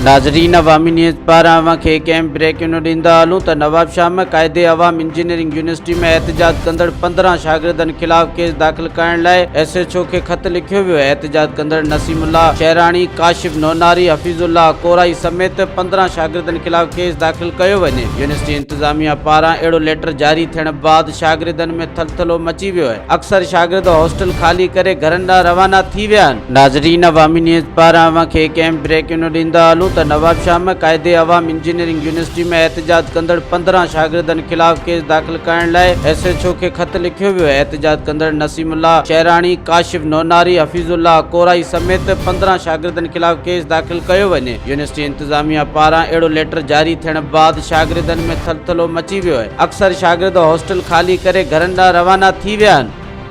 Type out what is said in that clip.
ناظرين عوامي نيوز پاران اوهان کي هڪ اهم بريڪنگ نيوز ڏيندا هلون ته نوابشاهه ۾ قائد عوام انجنيئرنگ يونيورسٽي ۾ احتجاج ڪندڙ 15 شاگردن خلاف ڪيس داخل ڪرائڻ لاء ايس ايڇ او کي خط لکيو ويو آهي احتجاج ڪندڙ نسيم الله شهراڻي، ڪاشف نوناري، حفيظ الله ڪورائي سميت 15 شاگردن خلاف ڪيس داخل ڪيو وڃي يونيورسٽي انتظاميا پاران اهڙو ليٽر جاري ٿيڻ بعد شاگردن ۾ ٿلٿلو مچي ويو آهي اڪثر شاگرد هاسٽل خالي ڪري گهرن ڏانهن روانا ٿي ويا آهن. ناظرين عوامي نيوز پاران اوهان کي هڪ اهم بريڪنگ نيوز ڏيندا هلون ته نوابشاهه ۾ قائد عوام انجنيئرنگ يونيورسٽي ۾ احتجاج ڪندڙ 15 شاگردن خلاف ڪيس داخل ڪرائڻ لاء ايس ايڇ او کي خط لکيو ويو آهي احتجاج ڪندڙ نسيم الله شهراڻي، ڪاشف نوناري، حفيظ الله ڪورائي سميت 15 شاگردن خلاف ڪيس داخل ڪيو وڃي يونيورسٽي انتظاميا پاران اهڙو ليٽر جاري ٿيڻ بعد شاگردن ۾ ٿلٿلو مچي ويو آهي اڪثر شاگرد هاسٽل خالي ڪري گهرن ڏانهن روانا ٿي ويا آهن.